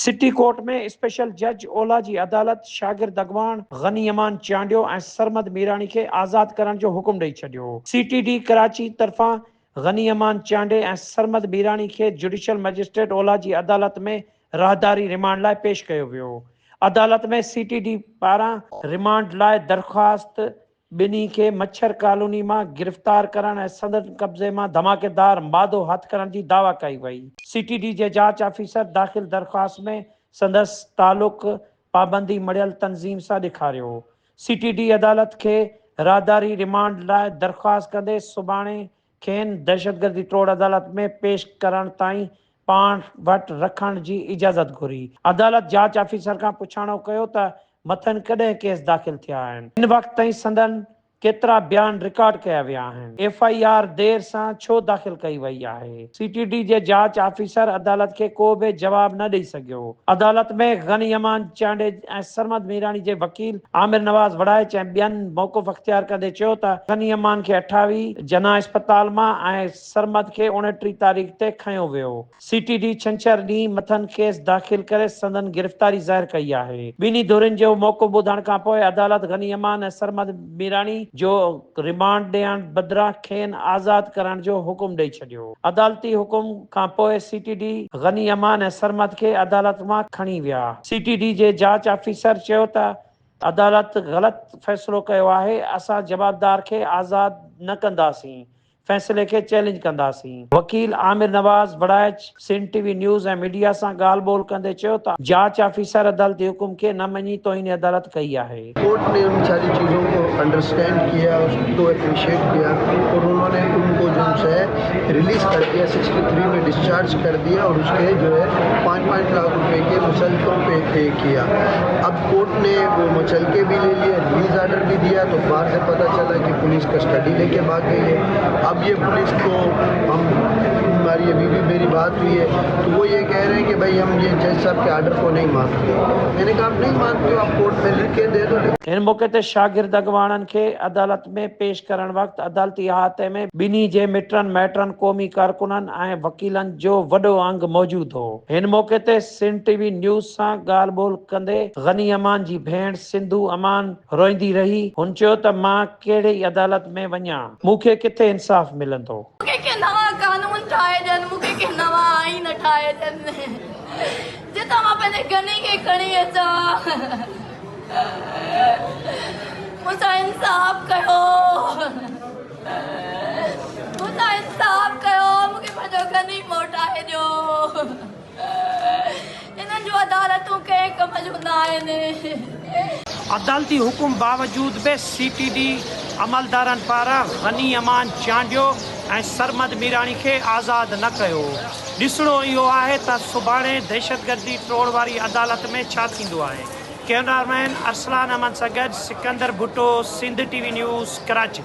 City court ۾ special جج اولا جي عدالت شاگرد اڳواڻ غني امان چانڊيو ۽ سرمد ميراڻي کي آزاد ڪرڻ جو حڪم ڏئي ڇڏيو. سي ٽي ڊي ڪراچي طرفان غني امان چانڊيي ۽ سرمد ميراڻي کي جڊيشل مئجسٽريٽ اولا جي عدالت ۾ راهداري رمانڊ لاء پيش ڪيو ويو. عدالت ۾ سي ٽي ڊي پاران رمانڊ لاء درخواست ٻنهي کي مڇر ڪالوني مان گرفتار ڪرڻ ۽ سندن قبضي مان ڌماڪيدار مادو هٿ ڪرڻ جي دعويٰ ڪئي وئي. سي ٽي ڊي جي جاچ آفيسر داخل درخواست ۾ سندس تعلق پابندي مڙهيل تنظيم سان ڏيکاريو. سي ٽي ڊي عدالت کي راهداري رمانڊ لاء درخواست ڪندي سڀاڻي کين دهشتگردي ٽوڙ عدالت ۾ پيش ڪرڻ تائين پاڻ وٽ رکڻ جي اجازت گهري. عدالت جاچ آفيسر کان پڇاڻو ڪيو ته مٿن ڪڏهن ڪيس داخل ٿيا آهن، هن وقت تائين سندن ڪيترا بيان رڪارڊ ڪيا ويا آهن، ايف I R دير سان ڇو داخل ڪئي وئي آهي. سي ٽي ڊي جي جاچ آفيسر عدالت کي ڪو به جواب نه ڏئي سگهيو. عدالت ۾ غني امان چانڊيي ۽ سرمد ميراڻي جي وڪيل عامر نواز وڙائچ ۽ ٻين موقف اختيار ڪندي چيو ته غني امان کي 28 جناح اسپتال مان ۽ سرمد کي 29 تاريخ تي کنيو ويو. سي ٽي ڊي ڇنڇر ڏينهن مٿن ڪيس داخل ڪري سندن گرفتاري ظاهر ڪئي آهي. ٻنهي ڌرين جو موقف ٻڌڻ کانپوء عدالت غني امان ۽ سرمد ميراڻي جو رمانڊ ڏيڻ بدران کين آزاد ڪرڻ جو حڪم ڏئي ڇڏيو. عدالتي حڪم کانپوء C T D Ghani Aman ۽ Sarmad کي عدالت مان کڻي ويا. سي ٽي ڊي جي جاچ آفيسر چيو ته عدالت غلط فيصلو ڪيو آهي، اسان جوابدار کي آزاد نه ڪنداسين، فيصلي کي چئلينج ڪنداسين. وڪيل Amir Nawaz Warraich Sindh T V news ۽ media سان ڳالهه ٻولهه ڪندي چيو ته جاچ آفيسر عدالتي حڪم کي نه مڃي توهين عدالت ڪئي آهي. ڪورٽ ني ان ساري چيزون ڪو انڊرسٽينڊ ڪيا اس ڪو اپريشيٽ ڪيا اور انهون ني ان ڪو جو سي رليز ڪر ديا سڪسٽي ٿري مين ڊسچارج ڪر ديا اور اس ڪي جو هي پانچ پانچ لاک روپي ڪي مسلڪون پي پي ڪيا اب ڪورٽ ني وو مچلڪي بي لي ليا رليز آرڊر بي ديا تو باهر سي پتا چلا ڪي پوليس ڪسٽڊي لي ڪي ڀاگ گئي هي اب يي پوليس ڪو هم هماري ابي بي ميري بات هئي هي تو وو يي ڪهه رهي هين ڪي ڀائي هم يي جج صاحب ڪي آرڊر ڪو نهين مانتي مين ني ڪها آپ نهين مانتي هو آپ ڪورٽ مين لک ڪي the دو. هن موقعي تي شاگرد اڳواڻن کي عدالت ۾ پيش ڪرڻ وقت عدالتي احاطي ۾ ٻنهي جي مٽن مائٽن، قومي ڪارڪنن ۽ وڪيلن جو وڏو انگ موجود هو. هن موقعي تي سنڌ ٽي وي نيوز سان ڳالهه ٻولهه ڪندي غني امان جي ڀيڻ سنڌو امان روئيندي رهي. هن چيو ته مان ڪهڙي عدالت ۾ وڃان، مون کي ڪٿي انصاف ملندو. مون کي ڪي نوان قانون ٺاهي ڏين، مون کي ڪي نوان آئين ٺاهي ڏين، جتان مان پنهنجي غني کي کڻي اچان. مون سان انصاف ڪيو، مون سان انصاف ڪيو، مون کي پنهنجو غني موٽائي ڏيو. انهن جون عدالتون ڪنهن ڪم جون نه آهن. عدالتي حڪم باوجود به سي ٽي ڊي عملدارن پاران غني امان چانڊيو ۽ سرمد ميراڻي کي آزاد نه ڪيو. ڏسڻو اهو آهي ته سڀاڻي دهشتگردي ٽوڙ واري عدالت ۾ ڇا ٿيندو آهي. ڪئميرامين ارسلان احمد سان گڏ Sikandar Bhutto, Sindh T V news, Karachi.